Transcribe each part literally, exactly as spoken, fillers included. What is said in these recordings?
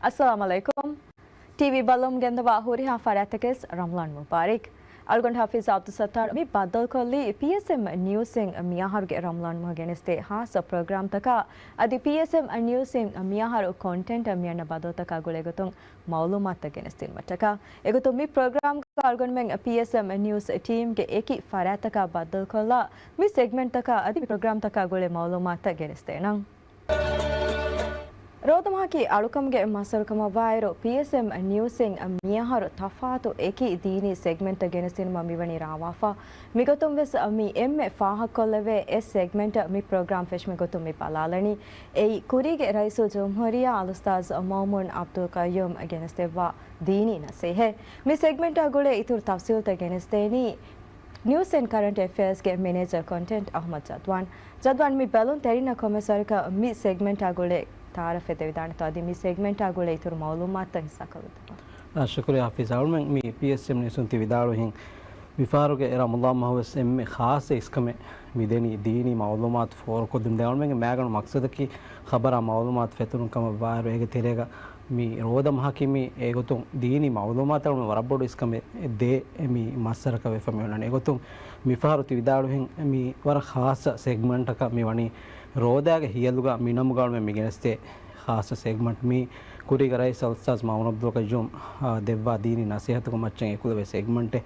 އައްސަލާމު ޢަލައިކުމް. ޓީވީ ބަލަމުން ގެންދަވާ ހުރިހާ ފަރާތްތަކަސް ރަމަޟާން މުބާރިކް. އަޅުގަނޑު ހާފިޒް ޢަބްދުއްސައްތާރު. މި ބައްދަލުކޮށްލީ ޕީއެސްއެމް ނިއުސްއިން މިއަހަރުގެ ރަމަޟާން މަހު ގެނެސްދޭ ޚާއްޞަ ޕްރޮގްރާމްތަކާ. އަދި ޕީއެސްއެމް ނިއުސްއިން މިއަހަރު ކޮންޓެންޓް މިއަންނަ ބަދަލުތަކާ ގުޅޭ ގޮތުން މަޢުލޫމާތުތައް ގެނެސްދިނުމަށްޓަކާ. އެގޮތުން މި ޕްރޮގްރާމްގަ އަޅުގަނޑުމެން ޕީއެސްއެމް ނިއުސް ޓީމްގެ އެކި ފަރާތްތަކާ ބައްދަލުކޮށްލާ، މި ސެގްމެންޓްތަކާ އަދި މި ޕްރޮގްރާމްތަކާ ގުޅޭ މަޢުލޫމާތުތައް ގެނެސްދޭނަން. ރޯދަމަހަކީ އަޅުކަމުގެ މަސްރުކަމަށްވާއިރު، ޕީއެސްއެމް ނިއުސްއިން މިއަހަރު ތަފާތު އެކި ދީނީ ސެގްމެންޓްތައް ގެނެސްދިނުމަށް މިވަނީ ރާވާފަ. މިގޮތުން ވެސް މި އެންމެ ފާހަގަކޮށްލެވޭ އެއް ސެގްމެންޓް މި ޕްރޮގްރާމް ފެށުމުގެ ގޮތުން މި ބަލާލަނީ. އެއީ ކުރީގެ ރައީސުލްޖުމްހޫރިއްޔާ އަލްއުސްތާޛް މައުމޫން ޢަބްދުލް ޤައްޔޫމް ގެނެސްދެއްވާ ދީނީ ނަސޭހަތް. މި ސެގްމެންޓާ ގުޅޭ އިތުރު ތަފްސީލްތައް ގެނެސްދޭނީ ނިއުސް އެންޑް ކަރެންޓް އެފެއާޒްގެ މެނޭޖަރ ކޮންޓެންޓް އަޙްމަދު ޖަދްވާން. ޖަދްވާން، މި ބެލުން ތެރިންނަށް ކޮންމެސް ވަރަކަށް މި ސެގްމެންޓާ ގުޅޭ ތައާރަފެއް ދެވިދާނެތޯ؟ އަދި މި ސެގްމެންޓާ ގުޅޭ އިތުރު މަޢުލޫމާތުތައް ހިއްސާކޮށްލަދެއްވާ. އާ، ޝުކުރިއްޔާ ޙަފީޒް. އަޅުމެން މި ޕީއެސްއެމް ނިއުސްއިން ތި ވިދާޅުވިހެން، މިފަހަރުގެ ރަމަޟާން މަހުވެސް އެންމެ ޚާއްޞަ އިސްކަމެއް މިދެނީ ދީނީ މަޢުލޫމާތު ފޯރުކޮށްދިނުން. ދެން އަޅުމެންގެ މައިގަނޑު މަޤްޞަދަކީ ޚަބަރާ މަޢުލޫމާތު ފެތުރުން ކަމަށްވާއިރު، އޭގެ ތެރޭގަ މި ރޯދަ މަހަކީ މި އެގޮތުން ދީނީ މަޢުލޫމާތު އަޅުމެން ވަރަށް ބޮޑު އިސްކަމެއް ދޭ މި މައްސަރަކަށް ވެފަ މި އޮންނަނީ. އެގޮތުން މިފަހަރު ތި ވިދާޅުވިހެން މި ވަރަށް ޚާއްޞަ ސެގްމަންޓަކަށް މި ވަނީ. ރޯދާގެ ހިޔަލުގަ މި ނަމުގަ އަޅުމެން މި ގެނެސްދޭ ޚާއްޞަ ސެގްމަންޓް މީ ކުރީގެ ރައީސް އަލްއުސްތާޛް މައުމޫން ޢަބްދުލް ޤައްޔޫމް، އާ، ދެއްވާ ދީނީ ނަސޭހަތުގެ މައްޗަށް އެކުލެވޭ ސެގްމަންޓެއް.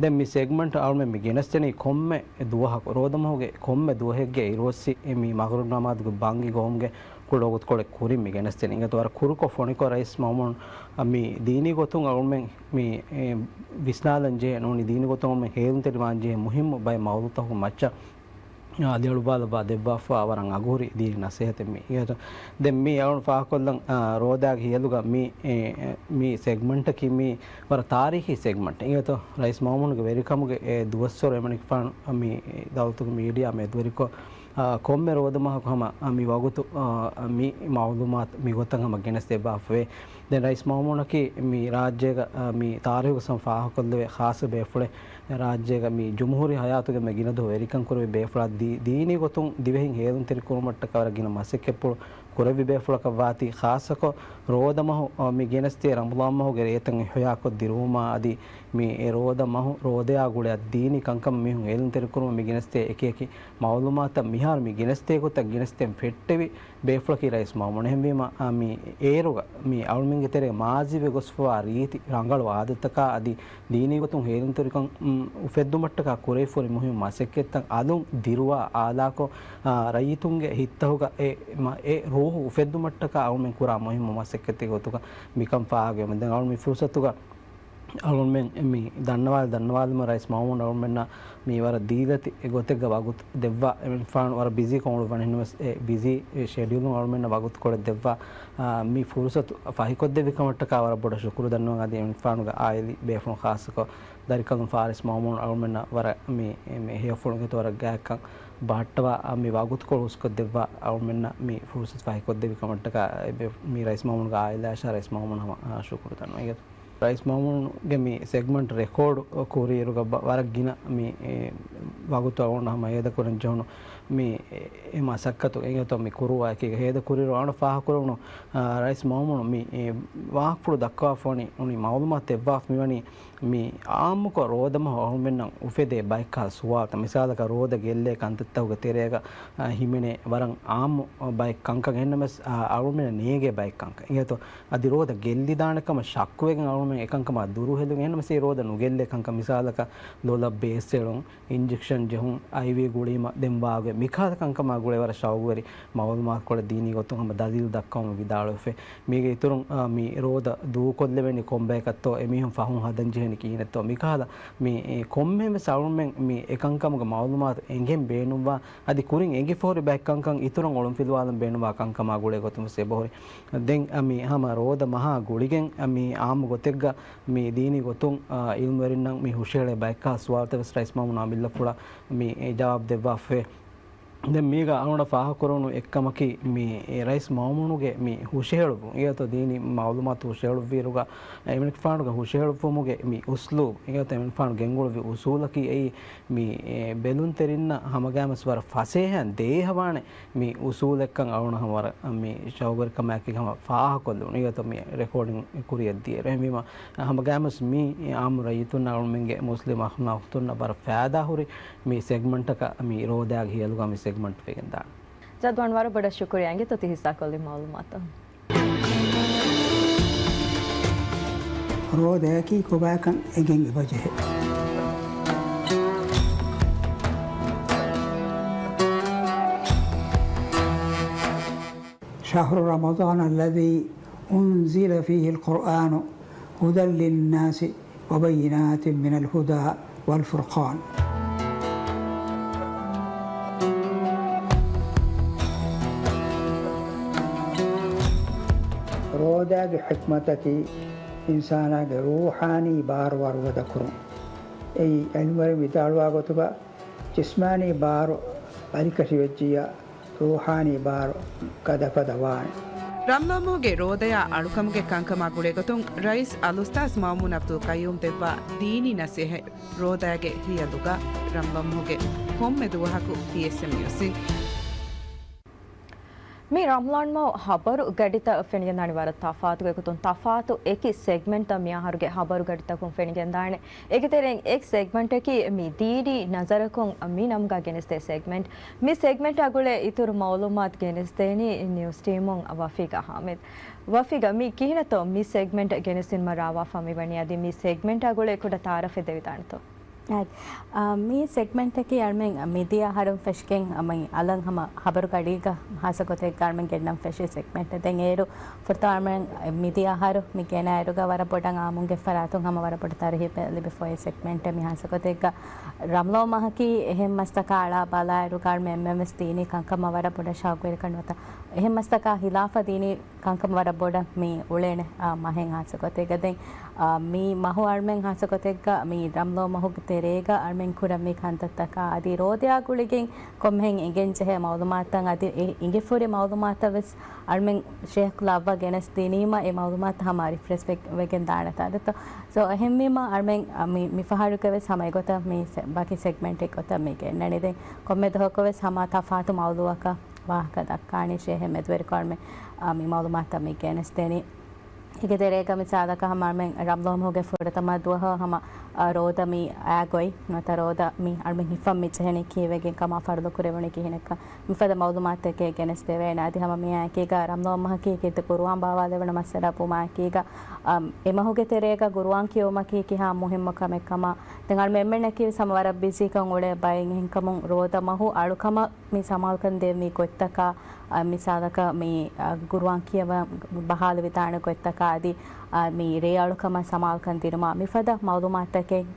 ދެން މި ސެގްމަންޓް އަޅުމެން މި ގެނެސްދެނީ ކޮންމެ ދުވަހަކު، ރޯދަމަހުގެ ކޮންމެ ދުވަހެއްގެ އިރުއޮއްސި މި މަޣްރިބް ނަމާދުގެ ބަންގި ގޮވުމުގެ ކުޑަ ވަގުތުކޮޅެއް ކުރިން މި ގެނެސްދެނީ. އިނގޭތޯ ވަރަށް ކުރުކޮށް ފޮނިކޮށް ރައީސް މައުމޫން މި ދީނީ ގޮތުން އަޅުމެން މި، އެ، ވިސްނާލަން ޖެހޭ ނޫނީ ދީނީ ގޮތުން އަޅުމެން ހޭލުންތެރިވާން ޖެހޭ މުހިއްމު ބައެއް މައުޟޫޢުތަކުގެ މައްޗަށް އަލިއަޅުއްވާލައްވާ ދެއްވާފަ ވަރަށް އަގުހުރި ދީނީ ނަސޭހަތެއް މި. އިނގޭތޯ ދެން މި އަޅުން ފާހަގަކޮށްލަން، އާ، ރޯދާގެ ހިޔަލުގަ މި، އެ، މި ސެގްމަންޓަކީ މި ވަރަށް ތާރީޚީ ސެގްމަންޓެއް. އިނގޭތޯ ރައީސް މައުމޫނުގެ ވެރިކަމުގެ އެ ދުވަސްވަރު އެމަނިކުފާނު މި ދައުލަތުގެ މީޑިއާ މެދުވެރިކޮށް، އާ، ކޮންމެ ރޯދަ މަހަކު ހަމަ، އާ، މި ވަގުތު، އާ، މި މައުލޫމާތު މި ގޮތަށް ހަމަ ގެނެސް ދެއްވާފަވޭ. ދެން ރައީސް މައުމޫނަކީ މި ރާއްޖޭގަ، އާ، މި ތާރީޚުގަ ހަމަ ފާހަގަކޮށްލެވޭ ޚާއްޞަ ބޭފުޅެއް. ރާއްޖޭގަ މި ޖުމްހޫރީ ހަޔާތުގެ މި ގިނަ ދުވަހު ވެރިކަން ކުރެވި ބޭފުޅާ ދީ-، ދީނީ ގޮތުން ދިވެހިން ހޭލުންތެރި ކުރުމަށްޓަކާ ވަރަށް ގިނަ މަސައްކަތްޕުޅު ކުރެއްވި ބޭފުޅަކަށް ވާތީ، ޚާއްޞަކޮށް ރޯދަ މަހު، އާ، މި ގެނެސްދޭ ރަމަޟާން މަހުގެ ރޭތައް އިޙްޔާކޮށް ދިރުވުމާ އަދި މި އެ ރޯދަ މަހު ރޯދަޔާ ގުޅޭ އަދި ދީނީ ކަންކަމަށް މީހުން ހޭލުންތެރިކުރުމަށް މި ގެނެސްދޭ އެކި އެކި މައުލޫމާތަށް މިހާރު މި ގެނެސްދޭ ގޮތަށް ގެނެސްދޭން ފެއްޓެވި ބޭފުޅަކީ ރައީސް މައުމޫން. އެހެންވީމަ، އާ، މި އޭރުގަ މި އަޅުމެންގެ ތެރޭ މާޒީވެ ގޮސްފަވާ ރީތި ރަނގަޅު އާދަތަކާ އަދި ދީނީ ގޮތުން ހޭލުންތެރިކަން، މް، އުފެއްދުމަށްޓަކާ ކުރެވިފަހުރި މުހިއްމު މަސައްކަތްތައް އަލުން ދިރުވާ އާލާކޮށް، އާ، ރައްޔިތުންގެ ހިތްތަހުގަ އެ، މަ، އެ ރޫހު އުފެއްދުމަށްޓަކާ އަޅުމެން ކުރާ މުހިއްމު މަސައްކަތެއް ގޮތުގަ މިކަން ފާހަގަވެމުން. ދެން އަޅުން މި ފުރުސަތުގަ އަޅުންމެން މި ދަންނަވާލި، ދަންނަވާލުމަށް ރައީސް މައުމޫން އަޅުންމެންނަށް މި ވަރަށް ދީލަތި ގޮތެއްގަ ވަގުތު ދެއްވާ. އެމިފާނު ވަރަށް ބިޒީ ކޮށް އުޅުއްވަނީ ނަމަވެސް، އެ ބިޒީ ޝެޑިއުލުން އަޅުންމެންނަށް ވަގުތުކޮޅެއް ދެއްވާ، އާ، މި ފުރުސަތު ފަހިކޮށްދެއްވި ކަމަށްޓަކާ ވަރަށް ބޮޑަށް ޝުކުރު ދަންނަވަން. އަދި އެމިފާނުގެ އާއިލީ ބޭފުޅުން ޚާއްޞަކޮށް ދަރިކަލުން ފާރިސް މައުމޫން އަޅުންމެންނަށް ވަރަށް މި، މި ހެޔޮފުޅުން އެތައް ވަރަށް ގާތްކަން ބަހައްޓަވާ، މި ވަގުތުކޮޅު ހުސްކޮށްދެއްވާ އަޅުންމެންނަށް މި ފުރުސަތު ފަހިކޮށްދެއްވި ކަމަށްޓަކާ އެ ބޭ-، މި ރައީސް މައުމޫނުގެ އާއިލާއަށާ ރައީސް މައުމޫނު ހަމަ، އާ، ޝުކުރު ދަންނަވަން. ރައީސް މައުމޫނުގެ މި ސެގްމަންޓް ރެކޯޑް ކުރިއިރުގަ ބަ-، ވަރަށް ގިނަ މި، އެ، ވަގުތު އަޅުން ހަމަ ހޭދަކުރަން ޖެހުނު މި، އެ، އެ މަސައްކަތު އެނގޭތޯ މި ކުރުވާ އެކީގަ ހޭދަ ކުރިއިރު އަޅުން ފާހަގަކުރެވުނު، އާ، ރައީސް މައުމޫނު މި، އެ، ވާހަކަފުޅު ދައްކަވާފަ ވަނީ މައުލޫމާތު ދެއްވާފަ މިވަނީ މި އާއްމުކޮށް ރޯދަމަހު އަޅުމެންނަށް އުފެދޭ ބައެއްކާ ސުވާލުތައް. މިސާލަކަށް ރޯދަ ގެއްލޭ ކަންތައްތަކުގެ ތެރޭގަ، އާ، ހިމެނޭ ވަރަށް އާއްމު ބައެއް ކަންކަން. އެހެންނަމަވެސް، އާ، އަޅުމެންނަށް ނޭނގޭ ބައެއް ކަންކަން. އިނގޭތޯ އަދި ރޯދަ ގެއްލިދާނެ ކަމަށް ޝައްކުވެގެން އަޅުމެން އެކަންކަމާ ދުރުހެލުން. އެހެންނަމަވެސް އެ ރޯދަ ނުގެއްލޭ ކަންކަން. މިސާލަކަށް ލޮލަށް ބޭސްއެޅުން، އިންޖެކްޝަން ޖެހުން، އައިވީ ގުޅީމަ ދެން ވާގޮތް މިކަހަލަ ކަންކަމާ ގުޅޭ ވަރަށް ޝައުގުވެރި މައުލޫމާތުކޮޅެއް ދީނީ ގޮތުން ހަމަ ދަލީލު ދައްކަވަމުން ވިދާޅުވެފަ. މީގެ އިތުރުން، އާ، މި ރޯދަ ދޫކޮށްލެވެނީ ކޮންބަޔަކަށްތޯ، އެމީހުން ފަހުން ހަދަން ޖެހެނީ ކިހިނެއްތޯ، މިކަހަލަ މި، އެ، ކޮންމެހެން ވެސް އަޅުމެން މި އެކަންކަމުގެ މައުލޫމާތު އެނގެން ބޭނުންވާ، އަދި ކުރިން އެނގިފަހުރި ބައެއް ކަންކަން އިތުރަށް އޮޅުންފިލުވާލަން ބޭނުންވާ ކަންކަމާ ގުޅޭ ގޮތުން ވެސް އެބަހުރި. ދެން، އަ، މި ހަމަ ރޯދަ މަހާ ގުޅިގެން، އަ، މި އާއްމު ގޮތެއްގަ މި ދީނީ ގޮތުން، އާ، އިލްމުވެރިންނަށް މި ހުށަހެޅޭ ބައެއްކާ ސުވާލުތައް ވެސް ރައީސް މައުމޫނު އަމިއްލަފުޅަށް މި، އެ، ޖަވާބު ދެއްވާފައި. ދެން މީގަ އަޅުގަނޑަށް ފާހަގަކުރެވުނު އެއްކަމަކީ، މި ރައީސް މައުމޫނުގެ މި ހުށަހެޅުއްވުން، އިގޭތޯ ދީނީ މައުލޫމާތު ހުށަހެޅުއްވިއިރުގަ، އެމަނިކުފާނުގެ ހުށަހެޅުއްވުމުގެ މި އުސްލޫބް، އިގޭތޯ އެމަނިކުފާނު ގެންގުޅުއްވި އުސޫލަކީ އެއީ، މި، އެ، ބެލުންތެރިންނަށް ހަމަގައިމުވެސް ވަރަށް ފަސޭހައިން ދޭހަވާނެ މި އުސޫލެއްކަން އަޅުގަނޑަށް ވަރަށް މި ޝައުގުވެރިކަމާއެކީ ހަމަ ފާހަގަކޮށްލެވުނު. އިގޭތޯ މި ރެކޯޑިން ކުރިއަށް ދިޔައިރު. އެހެންވީމަ، ހަމަގައިމުވެސް މި އާއްމު ރައްޔިތުންނަށް އަޅުމެންގެ މުސްލިމް އަޚް އުޚްތުންނަށް ވަރަށް ފައިދާ ހުރި މި ސެގްމަންޓަކަށް މި ރޯދައިގެ ހިޔަލުގަ މި ސެގްމަންޓް ވެގެންދާނެ. ރަދްވާން ވަރަށް ބޮޑަށް ޝުކުރިއްޔާ އިނގޭތޯ ތި ހިއްސާކޮށްލި މައުލޫމާތަށް. ރޯދައަކީ ކޮބާކަން އެނގެން އެބަޖެހޭ. شهر رمضان الذي أنزل فيه القرآن هدى للناس وبينات من الهدى والفرقان. ރޯދާގެ ޙިކްމަތަކީ އިންސާނާގެ ރޫޙާނީ ބާރު ވަރުގަދަކުރުން. އެއީ ޢިލްމުވެރިން ވިދާޅުވާ ގޮތުގަ، ޖިސްމާނީ ބާރު ބަލިކަށިވެއްޖިއްޔާ، ރޫޙާނީ ބާރު ގަދަފަދަ ވާނެ. ރަމްޟާން މަހުގެ ރޯދަޔާ އަޅުކަމުގެ ކަންކަމާ ގުޅޭގޮތުން ރައީސް އަލްއުސްތާޛް މައުމޫން ޢަބްދުލް ޤައްޔޫމް ދެއްވާ ދީނީ ނަޞޭޙަތް، ރޯދައިގެ ހިޔަލުގަ ރަމްޟާން މަހުގެ ކޮންމެ ދުވަހަކު ޕީއެސްއެމް ނިއުސްއިން. މި ރަމްޟާން މަހު ހަބަރު ގަޑިތައް ފެނިގެންދާނެ ވަރަށް ތަފާތުގެ ގޮތުން، ތަފާތު އެކި ސެގްމެންޓްތައް މިއަހަރުގެ ހަބަރު ގަޑިތަކުން ފެނިގެންދާނެ. އޭގެ ތެރެއިން އެއް ސެގްމެންޓަކީ މި ދީނީ ނަޒަރަކުން މި ނަމުގަ ގެނެސްދޭ ސެގްމެންޓް. މި ސެގްމެންޓާ ގުޅޭ އިތުރު މައުލޫމާތު ގެނެސްދޭނީ ނިއުސް ޓީމުން ވަފީގާ ހާމިދު. ވަފީގާ، މި ކިހިނެއްތޯ މި ސެގްމެންޓް ގެނެސްދިނުމަށް ރާވާފަ މިވަނީ؟ އަދި މި ސެގްމެންޓާ ގުޅޭ ކުޑަ ތައާރަފެއް ދެވިދާނެތޯ؟ އާ، މި ސެގްމެންޓަކީ އަޅުމެން މިދިޔަ އަހަރުން ފެށިގެން މި އަލަށް ހަމަ ހަބަރު ގަޑީގަ ހާއްސަ ގޮތެއްގަ އަޅުމެން ގެންނަން ފެށި ސެގްމެންޓެއް. ދެން އޭރު ފުރަތަމަ އަޅުމެން މިދިޔަ އަހަރު މި ގެނައިރުގަ ވަރަށް ބޮޑަށް އާއްމުންގެ ފަރާތުން ހަމަ ވަރަށް ބޮޑަށް ތަރުހީބެއް ލިބިފައި ސެގްމެންޓެއް. މި ހާއްސަ ގޮތެއްގަ ރަމްޟާން މަހަކީ އެހެން މަސްތަކާ އަޅާ ބަލާއިރުގަ އަޅުމެން އެންމެންވެސް ދީނީ ކަންކަމަށް ވަރަށް ބޮޑަށް ޝައުގުވެރިކަން ނުވަތަ އެހެން މަސްތަކާ ހިލާފަށް ދީނީ ކަންކަމަށް ވަރަށް ބޮޑަށް މި އުޅޭނެ، އާ، މަހެއް ހާއްސަ ގޮތެއްގަ. ދެން، އާ، މި މަހު އަޅުމެން ހާއްސަ ގޮތެއްގަ މި ރަމްޟާން މަހުގެ ތެރޭގަ އަޅުމެން ކުރަން މި ކަންތައްތަކާ އަދި ރޯދަޔާ ގުޅިގެން ކޮންމެހެން އެނގެން ޖެހޭ މައުލޫމާތުތައް އަދި އެ އިނގިފުރި މައުލޫމާތަށް ވެސް އަޅުމެން ޝޭޚް ލައްވަ ގެނެސް ދިނީމަ އެ މައުލޫމާތު ހަމަ ރިފްރެޝް ވެ-، ވެގެން ދާނެތާ ދެތޯ. ސޯ، އެހެންވީމަ އަޅުމެން، އަ، މި، މި ފަހަރުގެ ވެސް ހަމަ އެގޮތަށް މި ސެ-، ބަކި ސެގްމެންޓް އެއްގޮތަށް މި ގެންނަނީ. ދެން ކޮންމެ ދުވަހަކު ވެސް ހަމަ ތަފާތު މައުޟޫއަކަށް ވާހަކަ ދައްކާނީ ޝޭހެއް މެދުވެރިކޮށް އަޅުމެން، އާ، މި މައުލޫމާތުތައް މި ގެނެސްދޭނީ. އޭގެ ތެރޭގަ މިސާލަކަށް ހަމަ އަޅުމެން ރަމްޟާން މަހުގެ ފުރަތަމަ ދުވަހަށް ހަމަ، އާ، ރޯދަ މި އައި ގޮތް ނުވަތަ ރޯދަ މި އަޅުމެން ހިފަން މި ޖެހެނީ ކީއްވެގެން ކަމާ ފަރުޟު ކުރެވުނީ ކިހިނެއްކަން މިފަދަ މައުލޫމާތުތަކެއް ގެނެސްދެވޭނެ. އަދި ހަމަ މިއާއެކީގަ ރަމްޟާން މަހަކީ ކީރިތި ޤުރުއާން ބާވާލެވުނު މައްސަލަ ވުމާއެކީގަ، އަ، އެ މަހުގެ ތެރޭގަ ޤުރުއާން ކިޔެވުމަކީ ކިހާ މުހިއްމު ކަމެއްކަމަށް ދެން އަޅުމެން އެންމެންނަކީ ވެސް ހަމަ ވަރަށް ބިޒީކަން އުޅޭ ބައެއް. އެހެންކަމުން ރޯދަ މަހު އަޅުކަމަށް މި ސަމާލުކަން ދޭން މި ގޮތްތަކާ، އަ، މިސާލަކަށް މި، އަ، ޤުރުއާން ކިޔަވަން ބަހާލެވިދާނެ ގޮތްތަކާ އަދި، އަ، މި ރޭ އަޅުކަމަށް ސަމާލުކަން ދިނުމާ މިފަދަ މައުލޫމާތުތަކެއް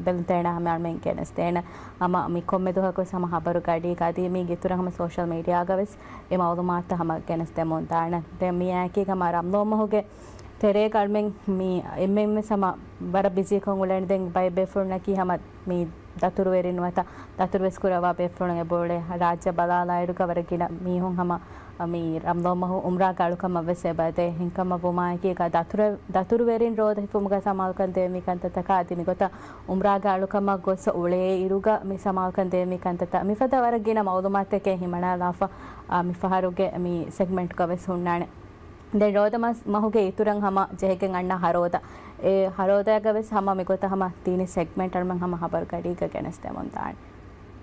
ބެލުންތެރިންނަށް ހަމަ އަޅުމެން ގެނެސްދޭނެ. ހަމަ މި ކޮންމެ ދުވަހަކު ވެސް ހަމަ ހަބަރު ގަޑީގަ އަދި މީގެ އިތުރަށް ހަމަ ސޯޝަލް މީޑިއާގަ ވެސް އެ މައުލޫމާތު ހަމަ ގެނެސްދެމުން ދާނެ. ދެން މިއާއެކީ ހަމަ ރަމްޟާން މަހުގެ ތެރޭގަ އަޅުމެން މި އެންމެންވެސް ހަމަ ވަރަށް ބިޒީކޮށް އުޅެނީ. ދެން ބައެއް ބޭފުޅުންނަކީ ހަމަ މި ދަތުރުވެރިން ނުވަތަ ދަތުރުވެސް ކުރައްވާ ބޭފުޅުން އެބައުޅޭ. ރާއްޖެ ބަލާލާއިރުގަ ވަރަށް ގިނަ މީހުން ހަމަ މި ރަމްޟާން މަހު އުމްރާގެ އަޅުކަމަށް ވެސް އެބައިދޭ. އެހެންކަމަށް ވުމާއެކީގަ ދަތުރު-، ދަތުރުވެރިން ރޯދަ ހިފުމުގަ ސަމާލުކަން ދޭން މި ކަންތައްތަކާ އަދި މިގޮތަށް އުމްރާގެ އަޅުކަމަށް ގޮސް އުޅޭ އިރުގަ މި ސަމާލުކަން ދޭން މި ކަންތައްތައް މިފަދަ ވަރަށް ގިނަ މައުލޫމާތުތަކެއް ހިމަނާލާފަ، އާ، މި ފަހަރުގެ މި ސެގްމެންޓްގަ ވެސް ހުންނާނެ. ދެން ރޯދަ މަސް-، މަހުގެ އިތުރަށް ހަމަ ޖެހިގެން އަންނަ ހަރޯދަ. އެ ހަރޯދައިގަ ވެސް ހަމަ މިގޮތަށް ހަމަ ދީނީ ސެގްމެންޓް އަޅުމެން ހަމަ ހަބަރު ގަޑީގަ ގެނެސްދެމުން ދާނެ.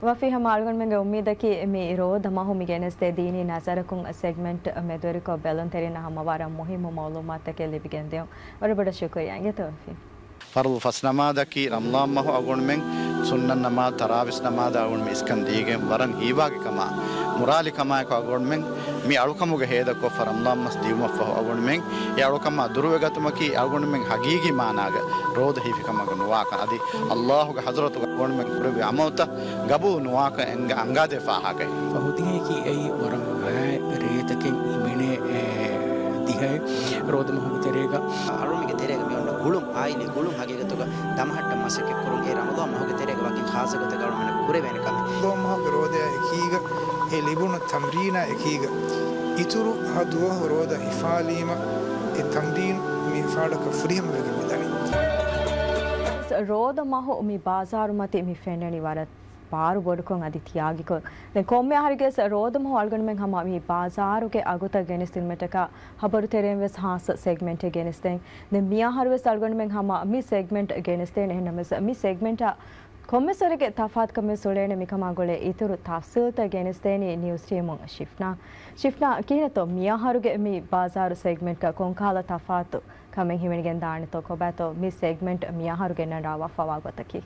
ވަފީ، ހަމަ އަޅުގަނޑުމެންގެ އުއްމީދަކީ މި ރޯދަ މަހު މި ގެނެސްދޭ ދީނީ ނަޒަރަކުން ސެގްމެންޓް މެދުވެރިކޮށް ބެލުންތެރިންނަށް ހަމަ ވަރަށް މުހިއްމު މައުލޫމާތުތަކެއް ލިބިގެން ދިޔުން. ވަރަށް ބޮޑަށް ޝުކުރިއްޔާ އިނގޭތޯ ވަފީ. ފަރުޟު ފަސް ނަމާދަކީ ރަމްޟާން މަހު އަޅުގަނޑުމެން ސުންނަތް ނަމާދު، ތަރާވީސް ނަމާދު އަޅުގަނޑުމެން އިސްކަން ދީގެން ވަރަށް ހީވާގި ކަމާ، މުރާލި ކަމާއެކު އަޅުގަނޑުމެން މި އަޅުކަމުގަ ހޭދަކޮށްފަ ރަމްޟާން މަސް ދިޔުމަށްފަހު އަޅުގަނޑުމެން އެ އަޅުކަމާ ދުރުވެގަތުމަކީ އަޅުގަނޑުމެން ހަގީގީ މާނާގަ ރޯދަ ހިފިކަމަކަށް ނުވާކަން އަދި އައްލާހުގެ ޙަޟްރަތުގަ އަޅުގަނޑުމެން ކުރެއްވި ޢަމަލުތައް ގަބޫލު ނުވާކަން އަނގަ-، އަނގާދޭ ފާހަގައެއް. ފަހު ދިހައަކީ އެއީ ވަރަށް މާތް ރޭތަކެއް ހިމެނޭ، އެ، ދިހައެއް ރޯދަ މަހުގެ ތެރޭގަ. އަޅުމެންގެ ތެރޭގަ މި އޮންނަ ގުޅުން، އާއިލީ ގުޅުން ހަގީގަތުގަ ދަމަހައްޓަން މަސައްކަތް ކުރުން އެ ރަމަޟާން މަހުގެ ތެރޭގަ ވަކިން ޚާއްޞަ ގޮތެއްގަ އަޅުގަނޑުމެންނަށް ކުރެވޭނެ ކަމެއް. ރަމަޟާން މަހުގެ ރޯދައާ އެކީގަ އެ ލިބުނު ތަމްރީނާ އެކީގަ އިތުރު ހަ ދުވަހު ރޯދަ ހިފާލީމަ، އެ ތަމްރީނު މި ފާޑަކަށް ފުރިހަމަވެގެން މިދަނީ. ރޯދަ މަހު މި ބާޒާރު މަތި މި ފެންނަނީ ވަރަށް ބާރު ބޮޑުކޮށް އަދި ތިޔާގިކޮށް. ދެން ކޮންމެ އަހަރެއްގެސް ރޯދަ މަހު އަޅުގަނޑުމެން ހަމަ މި ބާޒާރުގެ އަގުތައް ގެނެސްދިނުމަށްޓަކާ ހަބަރު ތެރެއިން ވެސް ހާއްސަ ސެގްމެންޓެއް ގެނެސްދޭން. ދެން މި އަހަރު ވެސް އަޅުގަނޑުމެން ހަމަ މި ސެގްމެންޓް ގެނެސްދޭނެ. އެހެންނަމަވެސް މި ސެގްމެންޓާ ކޮންމެސް ވަރެއްގެ ތަފާތުކަމެއް ސުޅޭނެ މިކަމާ ގުޅޭ އިތުރު ތަފްސީލްތައް ގެނެސްދޭނީ ނިއުސް ޓީމުން ޝިފްނާ. ޝިފްނާ، ކިހިނެއްތޯ މިއަހަރުގެ މި ބާޒާރު ސެގްމެންޓްގަ ކޮންކަހަލަ ތަފާތު ކަމެއް ހިމެނިގެން ދާނެތޯ؟ ކޮބާތޯ މި ސެގްމެންޓް މިއަހަރު ގެންނަން ރާވާފަވާ ގޮތަކީ؟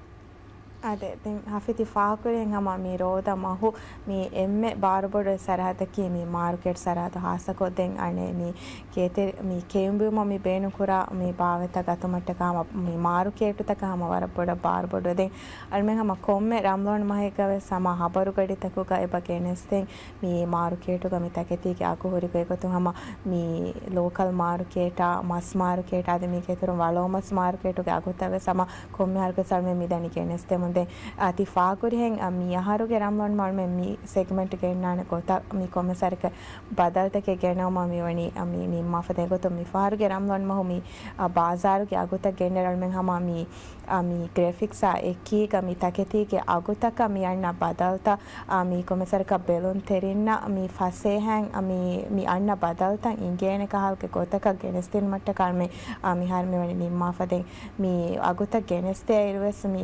އާދެ، ދެން ހަފިތި ފާހަގަކުރިހެން ހަމަ މި ރޯދަ މަހު މި އެންމެ ބާރުބޮޑު ސަރަހައްދަކީ މި މާރުކޭޓް ސަރަހައްދު ހާއްސަކޮށް ދެން އަނެއް މި ކޭތެރި، މި ކެއުންބުއިމަށް މި ބޭނުންކުރާ މި ބާވަތްތައް ގަތުމަށްޓަކާ ހަމަ މި މާރުކޭޓުތަކަށް ހަމަ ވަރަށް ބޮޑަށް ބާރުބޮޑު. ދެން އަޅުމެން ހަމަ ކޮންމެ ރަމްޟާން މަހެއްގަ ވެސް ހަމަ ހަބަރުގަޑިތަކުގަ އެބަ ގެނެސްދެން މި މާރުކޭޓުގަ މި ތަކެތީގެ އަގު ހުރި ގޮތްގޮތުން ހަމަ މި ލޯކަލް މާރުކޭޓާ، މަސް މާރުކޭޓާ އަދި މީގެ އިތުރުން ވަޅޯމަސް މާރުކޭޓުގެ އަގުތައް ވެސް ހަމަ ކޮންމެ އަހަރަކުވެސް އަޅުމެން މިދަނީ ގެނެސްދެމުން. ދެން އާ، ތި ފާހަގަކުރިހެން، އާ، މި އަހަރުގެ ރަމްޟާން މަހު އަޅުމެން މި ސެގްމެންޓް ގެންނާނެ ގޮތަށް މި ކޮންމެސް ވަރަކަށް ބަދަލުތަކެއް ގެނައުމަށް މިވަނީ، އާ، މި ނިންމާފަ. ދެން އެގޮތުން މި ފަހަރުގެ ރަމްޟާން މަހު މި، އާ، ބާޒާރުގެ އަގުތައް ގެންނައިރު އަޅުމެން ހަމަ މި، އާ، މި ގްރެފިކްސްއާ އެކީގަ މި ތަކެތީގެ އަގުތަކަށް މި އަންނަ ބަދަލުތައް، އާ، މި ކޮންމެސް ވަރަކަށް ބެލުންތެރިންނަށް މި ފަސޭހައިން، އާ، މި، މި އަންނަ ބަދަލުތައް އިނގޭނެ ކަހަލަގެ ގޮތަކަށް ގެނެސްދިނުމަށްޓަކާ އަޅުމެން، އާ، މިހާރު މިވަނީ ނިންމާފަ. ދެން މި އަގުތައް ގެނެސްދޭއިރުވެސް މި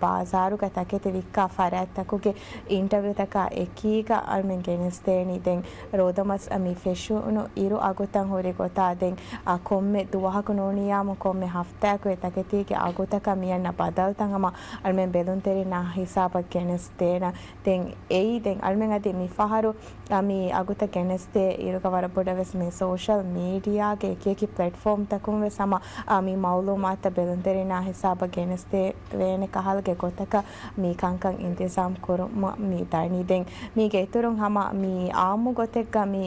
ބާޒާރުގަ ތަކެތި ވިއްކާ ފަރާތްތަކުގެ އިންޓަވިއުތަކާ އެކީގަ އަޅުމެން ގެނެސްދޭނީ. ދެން ރޯދަމަސް މި ފެށުނު އިރު އަގުތައް ހުރި ގޮތާ ދެން، އާ، ކޮންމެ ދުވަހަކު ނޫނިއްޔާމު ކޮންމެ ހަފްތާއަކު އެ ތަކެތީގެ އަގުތަކަށް މި އަންނަ ބަދަލުތައް ހަމަ އަޅުމެން ބެލުންތެރިންނާ ހިސާބަށް ގެނެސްދޭނަން. ދެން އެއީ ދެން އަޅުމެން އަދި މި ފަހަރު އާ، މި އަގުތައް ގެނެސްދޭ އިރުގަ ވަރަށް ބޮޑަށް ވެސް މި ސޯޝަލް މީޑިއާގެ އެކި އެކި ޕްލެޓްފޯމްތަކުން ވެސް ހަމަ، އާ، މި މައުލޫމާތުތައް ބެލުންތެރިންނާ ހިސާބަށް ގެނެސްދެވޭނެ ކަހަލަގެ ގޮތަކަށް މި ކަންކަން އިންތިޒާމް ކުރުމަށް މި ދަނީ. ދެން މީގެ އިތުރުން ހަމަ މި އާއްމު ގޮތެއްގަ މި،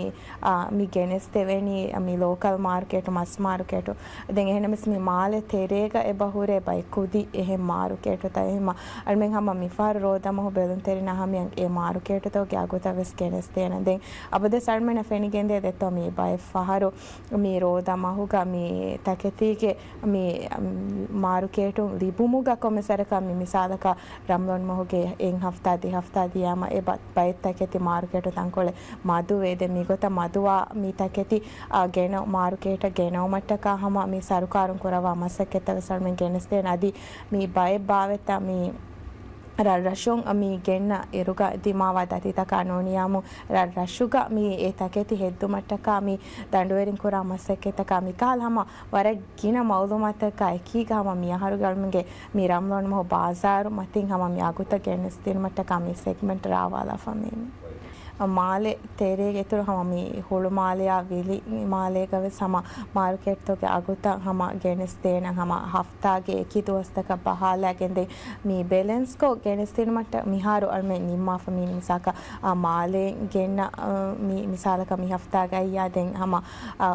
އާ، މި ގެނެސްދެވެނީ މި ލޯކަލް މާރުކޭޓު، މަސް މާރުކޭޓު، ދެން އެހެންނަމަވެސް މި މާލެ ތެރޭގަ އެބަ ހުރޭ ބައެއް ކުދި އެހެން މާރުކޭޓުތައް. އެހެންމަ އަޅުމެން ހަމަ މިފަހަރު ރޯދަމަހު ބެލުންތެރިންނާ ހަމަޔަށް އެ މާރުކޭޓުތަކުގެ އަގުތައް ވެސް ގެނެސްދޭނަން. ދެން އަބަދުވެސް އަޅުމެންނަށް ފެނިގެންދޭ ދެއްތޯ މި ބައެއް ފަހަރު މި ރޯދަ މަހުގަ މި ތަކެތީގެ މި، މް، މާރުކޭޓުން ލިބުމުގަ ކޮންމެސް ވަރަކަށް މި މިސާލަކަށް ރަމްޟާން މަހުގެ އެއް ހަފްތާ ދެ ހަފްތާ ދިޔައިމަ އެ ބަ-، ބައެއް ތަކެތި މާރުކޭޓު ތަންކޮޅެއް މަދުވޭ. ދެން މިގޮތަށް މަދުވާ މި ތަކެތި، އާ، ގެނަ-، މާރުކޭޓަށް ގެނައުމަށްޓަކާ ހަމަ މި ސަރުކާރުން ކުރައްވާ މަސައްކަތްތައް ވެސް އަޅުމެން ގެނެސްދޭނަން. އަދި މި ބައެއް ބާވަތްތައް މި ރަށްރަށުން މި ގެންނަ އިރުގަ ދިމާވާ ދަތިތަކާ ނޫނިއްޔާމު ރަށްރަށުގަ މި އެ ތަކެތި ހެއްދުމަށްޓަކާ މި ދަނޑުވެރިން ކުރާ މަސައްކަތްތަކާ މިކަހަލަ ހަމަ ވަރަށް ގިނަ މައުލޫމާތުތަކާ އެކީގަ ހަމަ މި އަހަރުގެ އަޅުމެންގެ މި ރަމްޟާން މަހު ބާޒާރު މަތިން ހަމަ މި އަގުތައް ގެނެސްދިނުމަށްޓަކާ މި ސެގްމެންޓް ރާވާލާފަ މީނީ. މާލެ ތެރޭގެ އިތުރު ހަމަ މި ހުޅުމާލެއާ ވިލި މާލޭގަ ވެސް ހަމަ މާރުކޭޓްތަކުގެ އަގުތައް ހަމަ ގެނެސްދޭނަން ހަމަ ހަފް ތާގެ އެކި ދުވަސްތަކަށް ބަހާލާގެން ދެން މި ބެލެންސްކޮށް ގެނެސްދިނުމަށްޓަ މިހާރު އަޅުމެން ނިންމާފަ މީނީ މިސާކަށް، އާ، މާލޭން ގެންނަ، އާ، މި މިސާލަކަށް މި ހަފްތާގައި ދެން ހަމަ، އާ،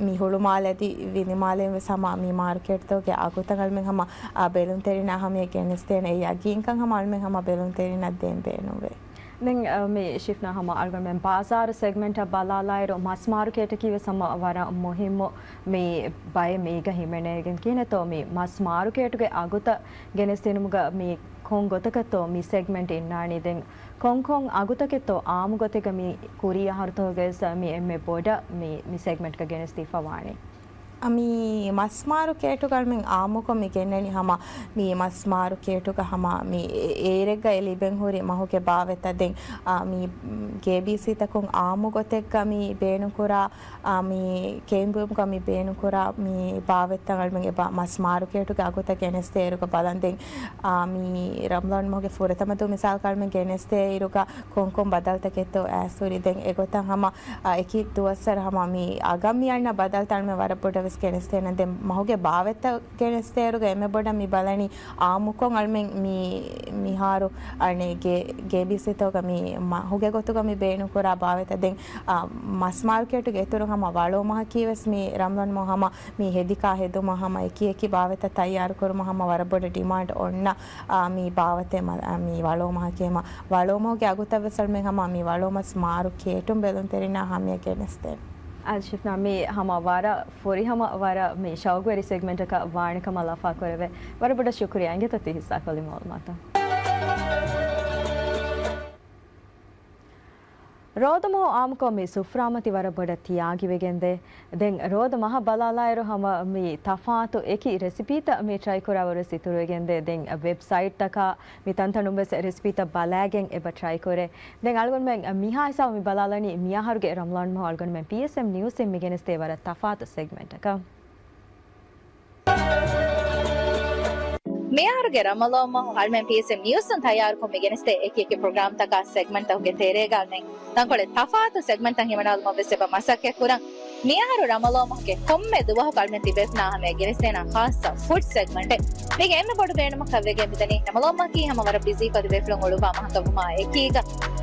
މި ހުޅުމާލެ އަދި ވިލިމާލޭން ވެސް ހަމަ މި މާރުކޭޓްތަކުގެ އަގުތައް އަޅުމެން ހަމަ، އާ، ބެލުންތެރިންނާ ހަމަޔަށް ގެނެސްދޭނެ އެ ޔަގީންކަން ހަމަ އަޅުމެން ހަމަ ބެލުންތެރިންނަށް ދޭން ބޭނުންވޭ. ދެން، އަ، މި ޝިފްނާ ހަމަ އަޅުގަނޑުމެން ބާޒާރު ސެގްމެންޓަށް ބަލާލާއިރު، މަސް މާރުކޭޓަކީ ވެސް ހަމަ ވަރަށް މުހިއްމު މި ބައެއް މީގަ ހިމެނޭގެން. ކިހިނެއްތޯ މި މަސް މާރުކޭޓުގެ އަގުތައް ގެނެސްދިނުމުގަ މި ކޮން ގޮތަކަށްތޯ މި ސެގްމެންޓް އިންނާނީ؟ ދެން ކޮން ކޮން އަގުތަކެއްތޯ އާއްމު ގޮތެއްގަ މި ކުރީ އަހަރުތަކުގައި ވެސް މި އެންމެ ބޮޑަށް މި، މި ސެގްމެންޓްގަ ގެނެސްދީފަ ވާނީ؟ މި މަސް މާރުކޭޓުގަ އަޅުމެން އާއްމުކޮށް މި ގެންނަނީ ހަމަ މި މަސް މާރުކޭޓުގަ ހަމަ މި އޭ-، އޭރެއްގަ އެ ލިބެން ހުރި މަހުގެ ބާވަތްތައް ދެން، އާ، މި ގޭބީސީތަކުން އާއްމު ގޮތެއްގަ މި ބޭނުންކުރާ، އާ، މި ކެއުންބުއިމުގަ މި ބޭނުންކުރާ މި ބާވަތްތައް އަޅުމެން އެބަ މަސް މާރުކޭޓުގެ އަގުތައް ގެނެސްދޭ އިރުގަ ބަލަން. ދެން، އާ، މި ރަމްޟާން މަހުގެ ފުރަތަމަ ދުވަހު މިސާލަކަށް އަޅުމެން ގެނެސްދޭ އިރުގަ ކޮންކޮން ބަދަލުތަކެއްތޯ އައިސް ހުރީ. ދެން އެގޮތަށް ހަމަ، އާ، އެކި ދުވަސްވަރު ހަމަ މި އަގަށް މި އަންނަ ބަދަލުތައް އަޅުމެން ވަރަށް ބޮޑަށް ގެނެސްދޭނަން. ދެން މަހުގެ ބާވަތްތައް ގެނެސްދޭއިރުގަ އެންމެ ބޮޑަށް މި ބަލަނީ އާއްމުކޮށް އަޅުމެން މި، މިހާރު އަނެއް ގޭ، ގޭބީސީތަކުގަ މި މަހުގެ ގޮތުގަ މި ބޭނުންކުރާ ބާވަތްތައް. ދެން، އާ، މަސް މާރުކޭޓުގެ އިތުރުން ހަމަ ވަޅޯ މަހަކީ ވެސް މި ރަމްޟާން މަހު ހަމަ މި ހެދި ކާ ހެދުމަށް ހަމަ އެކި އެކި ބާވަތްތައް ތައްޔާރުކުރުމަށް ހަމަ ވަރަށް ބޮޑަށް ޑިމާންޑް އޮންނަ، އާ، މި ބާވަތެއް މަ-، އާ، މި ވަޅޯ މަހަކީ ހަމަ ވަޅޯ މަހުގެ އަގުތައް ވެސް އަޅުމެން ހަމަ މި ވަޅޯ މަސް މާރުކޭޓުން ބެލުންތެރިންނާ ހަމަޔަށް ގެނެސްދޭނެ. އާދެ ޝެފް ނާ، މި ހަމަ ވަރަށް ފުރިހަމަ ވަރަށް މި ޝައުގުވެރި ސެގްމެންޓަކަށް ވާނެ ކަމަށް ލަފާ ކުރެވޭ. ވަރަށް ބޮޑަށް ޝުކުރިއްޔާ އިނގޭތޯ ތި ހިއްސާކޮށްލި މައުލޫމާތަށް. ރޯދަމަހު އާއްމުކޮށް މި ސުފްރާމަތި ވަރަށް ބޮޑަށް ތިޔާގިވެގެންދޭ. ދެން ރޯދަ މަހަށް ބަލާލާއިރު ހަމަ މި ތަފާތު އެކި ރެސިޕީތައް މި ޓްރައި ކުރާވަރު ވެސް އިތުރުވެގެންދޭ. ދެން ވެބްސައިޓްތަކާ މި ތަންތަނުން ވެސް ރެސިޕީތައް ބަލާގެން އެބަ ޓްރައި ކުރޭ. ދެން އަޅުގަނޑުމެން މިހާ ހިސާބު މި ބަލާލަނީ މިއަހަރުގެ ރަމަޟާން މަހު އަޅުގަނޑުމެން ޕީއެސްއެމް ނިއުސްއިން މި ގެނެސްދޭ ވަރަށް ތަފާތު ސެގްމެންޓަކަށް. މިއަހަރުގެ ރަމަޟާން މަހު އަޅުމެން ޕީއެސްއެމް ނިއުސްއިން ތައްޔާރުކޮށް މި ގެނެސްދޭ އެކި އެކި ޕްރޮގްރާމްތަކާ ސެގްމެންޓްތަކުގެ ތެރޭގަ އަޅުމެން ތަންކޮޅެއް ތަފާތު ސެގްމެންޓްތައް ހިމަނާލުމަށް ވެސް އެބަ މަސައްކަތް ކުރަން. މިއަހަރު ރަމަޟާން މަހުގެ ކޮންމެ ދުވަހަކު އަޅުމެން ތިބޭފުޅާ ހަމަޔަށް ގެނެސްދޭނަން ޚާއްޞަ ފުޑް ސެގްމެންޓެއް. މީގެ އެންމެ ބޮޑު ބޭނުމަކަށް ވެގެން މިދަނީ ރަމަޟާން މަހަކީ ހަމަ ވަރަށް ބިޒީ ކޮށް ތިބޭފުޅުން އުޅުއްވާ މަހަކަށް ވުމާ އެކީގަ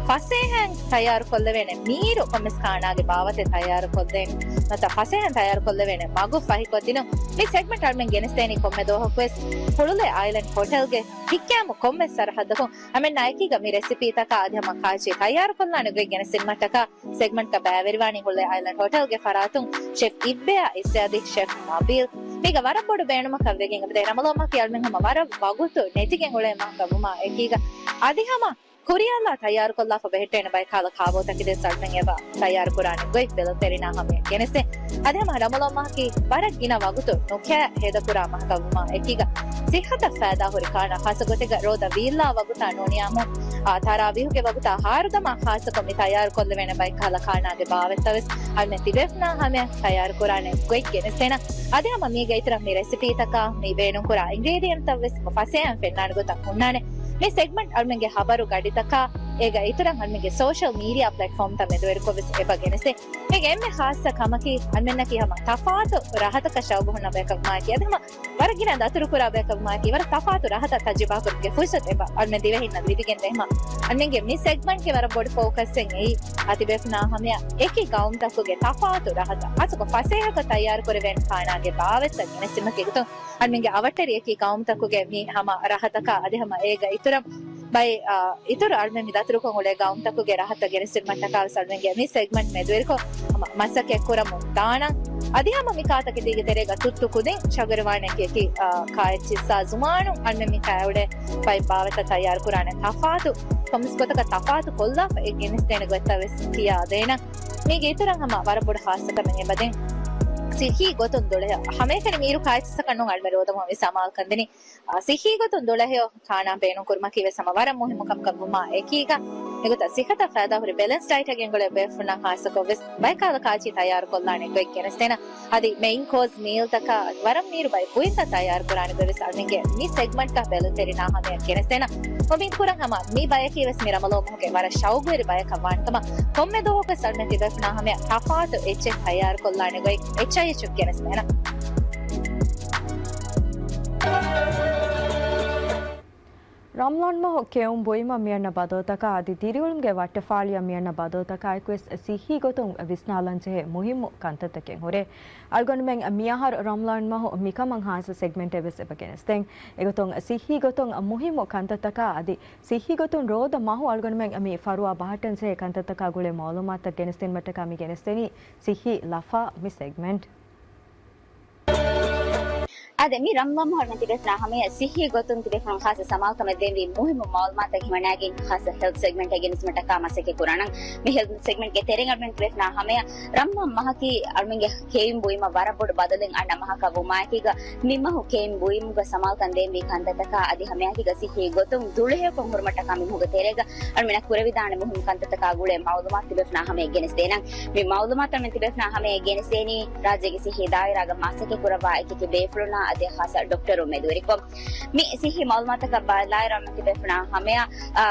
ފަސޭހައިން ތައްޔާރުކޮށްލެވޭނެ މީރު ކޮންމެސް ކާނާގެ ބާވަތެއް ތައްޔާރުކޮށްދޭން ނުވަތަ ފަސޭހައިން ތައްޔާރުކޮށްލެވޭނެ މަގު ފަހިކޮށްދިނުން. މި ސެގްމެންޓް އަޅުމެން ގެނެސްދޭނީ ކޮންމެ ދުވަހަކުވެސް ހުޅުލޭ އައިލެންޑް ހޮޓެލްގެ ހިތްގައިމު ކޮންމެސް ސަރަހައްދަކުން އަޅުމެންނާ އެކީގަ މި ރެސިޕީތަކާ އަދި ހަމަ ކާއެއްޗެއް ތައްޔާރުކޮށްލާނެ ގޮތް ގެނެސްދިނުމަށްޓަކާ ސެގްމެންޓްގަ ބައިވެރިވާނީ ހުޅުލޭ އައިލެންޑް ހޮޓެލްގެ ފަރާތުން ޝެފް އިއްބެއާ އިއްސައިދީ ޝެފް ނަބީލް. މީގަ ވަރަށް ބޮޑު ބޭނުމަކަށް ވެގެން އެބަދޭ ރަމަޟާން މަހަކީ އަޅުމެން ހަމަ ވަރަށް ވަގުތު ނެތިގެން އުޅޭ މަހަކަށް ވުމާ އެކީގަ އަދި ހަމަ ކުރިއަށްލާ ތައްޔާރުކޮށްލާފަ ބެހެއްޓޭނެ ބައެއް ކަހަލަ ކާބޯތަކެއް ދެން އަޅުމެން އެބަ ތައްޔާރުކުރާނެ ގޮތް ބެލުންތެރިންނާ ހަމަޔަށް ގެނެސްދޭ. އަދި ހަމަ ރަމަޟާން މަހަކީ ވަރަށް ގިނަ ވަގުތު ނުކައި ހޭދަކުރާ މަހަކަށް ވުމާ އެކީގަ ސިއްހަތަށް ފައިދާ ހުރި ކާނާ ޚާއްޞަ ގޮތެއްގަ ރޯދަ ވީއްލާ ވަގުތާ ނޫނިއްޔާމު، އާ، ތަރާވީހުގެ ވަގުތާ ހާރުދަމާ ޚާއްޞަކޮށް މި ތައްޔާރުކޮށްލެވޭނެ ބައެއް ކަހަލަ ކާނާގެ ބާވަތްތައް ވެސް އަޅުމެން ތިބޭފުޅާ ހަމަޔަށް ތައްޔާރުކުރާނެ ގޮތް ގެނެސްދޭނަން. އަދި ހަމަ މީގެ އިތުރަށް މި ރެސިޕީތަކާ މި ބޭނުންކުރާ އިންގްރީޑިއެންޓްތައް ވެސް ފަސޭހައިން ފެންނާނެ ގޮތަށް ހުންނާނެ. މި ސެގްމަންޓް އަޅުމެންގެ ހަބަރު ގަޑިތަކާ އޭގަ އިތުރަށް އަޅުމެންގެ ސޯޝަލް މީޑިއާ ޕްލެޓްފޯމްތައް މެދުވެރިކޮށް ވެސް އެބަ ގެނެސްދޭ. މީގެ އެންމެ ޚާއްޞަ ކަމަކީ އަޅުމެންނަކީ ހަމަ ތަފާތު ރަހަތަކަށް ޝައުގު ހުންނަ ބަޔަކަށް ވުމާއެކީ އަދި ހަމަ ވަރަށް ގިނަ ދަތުރުކުރާ ބަޔަކަށް ވުމާއެކީ ވަރަށް ތަފާތު ރަހަތައް ތަޖުރިބާކުރުމުގެ ފުރުސަތު އެބަ އަޅުމެން ދިވެހިންނަށް ލިބިގެންދޭ. ހަމަ އަޅުމެންގެ މި ސެގްމަންޓްގެ ވަރަށް ބޮޑު ފޯކަސްއެއް އެއީ އަ، ތިބޭފުޅާ ހަމަޔަށް އެކި ގައުމުތަކުގެ ތަފާތު ރަހަތައް ޚާއްޞަކޮށް ފަސޭހަކޮށް ތައްޔާރުކުރެވޭނެ ކާނާގެ ބާވަތްތައް ގެނެސްދިނުމަކީ ގޮތުން އަޅުމެންގެ އަވަށްޓެރި އެކި ގައުމުތަކުގެ މި ހަމަ ރަހަތަކާ އަދި ހަމަ އޭގަ އިތުރަށް ބައި، އާ، އިތުރު އަޅުމެން މި ދަތުރުކޮށް އުޅޭ ގައުމުތަކުގެ ރަހަތައް ގެނެސްދިނުމަށްޓަކާ ވެސް އަޅުމެންގެ މި ސެގްމަންޓް މެދުވެރިކޮށް ހަމަ މަސައްކަތް ކުރަމުން ދާނަން. އަދި ހަމަ މި ކާތަކެތީގެ ތެރޭގަ ތުއްތު ކުދިން ޝަގަރުވާނެ އެކި އެކި، އާ، ކާއެއްޗިއްސާ ޒުވާނުން އަޅުމެން މި ކާއެއުޅޭ ބައެއް ބާވަތައް ތައްޔާރުކުރާނެ ތަފާތު ކޮންމެސް ގޮތަކަށް ތަފާތު ކޮށްލާފަ އެ ގެނެސްދޭނެ ގޮތްތައް ވެސް ކިޔާދޭނަން. މީގެ އިތުރަށް ހަމަ ވަރަށް ބޮޑު ޚާއްޞަކަމެއް އެބަދޭ ސިއްހީ ގޮތުން ދުޅަހެޔޮ ހަމައެކަނި މީރު ކާއެއްޗިއްސަކަށް ނޫން އަޅުމެން ރޯދަމަހު ވެސް ސަމާލުކަން ދިނީ. އާ، ސިއްހީ ގޮތުން ދުޅަހެޔޮ ކާނާ ބޭނުންކުރުމަކީ ވެސް ހަމަ ވަރަށް މުހިއްމު ކަމަކަށް ވުމާ އެކީގަ، މިގޮތަށް ސިއްހަތަށް ފައިދާހުރި ބެލެންސް ޑައިޓެއް ގެންގުޅޭ ބޭފުޅުންނަށް ޚާއްޞަކޮށް ވެސް ބައެއް ކަހަލަ ކާއެއްޗިއްސެއް ތައްޔާރުކޮށްލާނެ ގޮތް ގެނެސްދޭނަން. އަދި މެއިން ކޯސް މީލްތަކާ ވަރަށް މީރު ބައެއް ބުއިންތައް ތައްޔާރުކުރާނެ ގޮތް ވެސް އަޅުމެންގެ މި ސެގްމަންޓްގަ ބެލުންތެރިންނާ ހަމަޔަށް ގެނެސްދޭނަން. އުއްމީދު ކުރަން ހަމަ މި ބަޔަކީ ވެސް މި ރަމަޟާން މަހުގެ ވަރަށް ޝައުގުވެރި ބަޔަކަށް ވާނެކަމަށް. ކޮންމެ ދުވަހަކުވެސް އަޅުމެން ތިބޭފުޅުންނާ ހަމަޔަށް ތަފާތު އެއްޗެއް ތައްޔާރުކޮށްލާނެ ގޮތް އެޗްއައިއެޗު ގެނެސްދޭނަން. ރަމަޟާން މަހު ކެއުން ބުއިމަށް މިއަންނަ ބަދަލުތަކާ އަދި ދިރިއުޅުމުގެ ވައްޓަފާޅިއަށް މިއަންނަ ބަދަލުތަކާއެކުވެސް ސިއްހީ ގޮތުން ވިސްނާލަންޖެހޭ މުހިއްމު ކަންތައްތަކެއް ހުރޭ. އަޅުގަނޑުމެން މިއަހަރު ރަމަޟާން މަހު މިކަމަށް ހާއްސަ ސެގްމެންޓެއް ވެސް އެބަ ގެނެސްދެން. އެގޮތުން ސިއްހީ ގޮތުން މުހިއްމު ކަންތައްތަކާ އަދި ސިއްހީ ގޮތުން ރޯދަ މަހު އަޅުގަނޑުމެން މި ފަރުވާ ބަހައްޓަންޖެހޭ ކަންތައްތަކާ ގުޅޭ މައުލޫމާތުތައް ގެނެސްދިނުމަށްޓަކާ މި ގެނެސްދެނީ ސިއްހީ ލަފާ މި ސެގްމެންޓް. އާދެ، މި ރަމަޟާން މަހު އަޅުގަނޑުމެން ތިބޭފުޅުންނާ ހަމަޔަށް ސިއްހީ ގޮތުން ތިބޭފުޅުން ޚާއްޞަ ސަމާލުކަމެއް ދޭންވީ މުހިއްމު މައުލޫމާތުތައް ހިމަނާގެން ޚާއްޞަ ހެލްތް ސެގްމެންޓެއް ގެނެސްދިނުމަށްޓަކާ މަސައްކަތް ކުރާނަން. މި ހެލްތް ސެގްމެންޓްގެ ތެރެއިން އަޅުގަނޑުމެން ތިބޭފުޅުންނާ ހަމަޔަށް ރަމަޟާން މަހަކީ އަޅުގަނޑުމެންގެ ކެއުން ބުއިމަށް ވަރަށް ބޮޑު ބަދަލެއް އަންނަ މަހަކަށް ވުމާއެކީގަ، މި މަހު ކެއުން ބުއިމުގަ ސަމާލުކަން ދޭންވީ ކަންތައްތަކާ އަދި ހަމައެކީގަ ސިއްހީ ގޮތުން ދުޅަހެޔޮކޮށް ހުރުމަށްޓަކާ މި މަހުގެ ތެރޭގަ އަޅުގަނޑުމެންނަށް ކުރެވިދާނެ މުހިއްމު ކަންތައްތަކާ ގުޅޭ މައުލޫމާތު ތިބޭފުޅުންނާ ހަމަޔަށް ގެނެސްދޭނަން. މި މައުލޫމާތު އަޅުގަނޑުމެން ތިބޭފުޅުންނާ ހަމަޔަށް ގެނެސްދޭނީ ރާއްޖޭގެ ސިއްހީ ދާއިރާގަ މަސައްކަތް ކުރައްވާ އެކި އެކި ބޭފުޅުންނާ އަދި ޚާއްޞަ ޑޮކްޓަރުން މެދުވެރިކޮށް. މި ސިއްހީ މައުލޫމާތަކަށް ބަލާއިރު އަޅުގަނޑުމެން ތިބޭފުޅުންނާ ހަމަޔަށް، އާ،